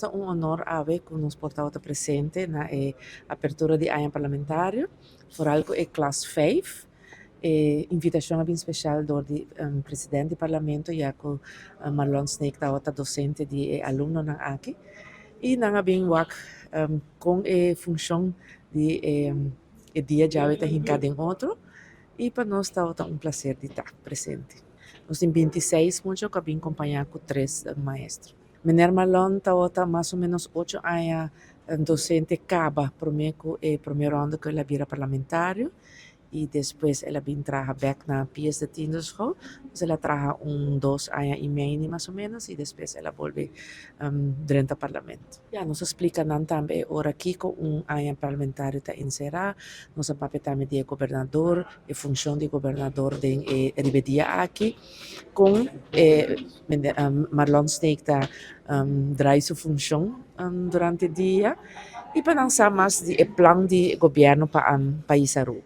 ta un honor awe ku nos por tabata presente na e apertura di aña parlamentario, vooral ku e klas 5. E invitashon a bin spesial dor di presidente di parlamento, ya ku Marlon Sneek tabata dosente di e alumnonan aki. I nan a bin wak kon e funshon di e dia djawe ta hinká den otro i pa nos tabata un plaser di ta presente. Nos tin 26 mucha ku a bin kompañá ku tres maestro. Meneer Marlon tabata mas o ménos 8 aña dosente kaba promé ku e promé ronda ku el a bira parlamentario i despues el a bin traha bèk na Pius de Tiende School. Dus el a traha un 2 aña i mei mas o ménos i despues el a bolbe drenta parlamento. Ja, nos a splika nan tambe e ora kiko un aña parlamentario ta enserá. Nos a papia tambe di gobernador, e funshon di gobernador den e riba e dia aki. Kon Marlon Sneek ta draai su funshon durante dia i pa nan sa mas di e plan di gobièrnu pa pais Aruba.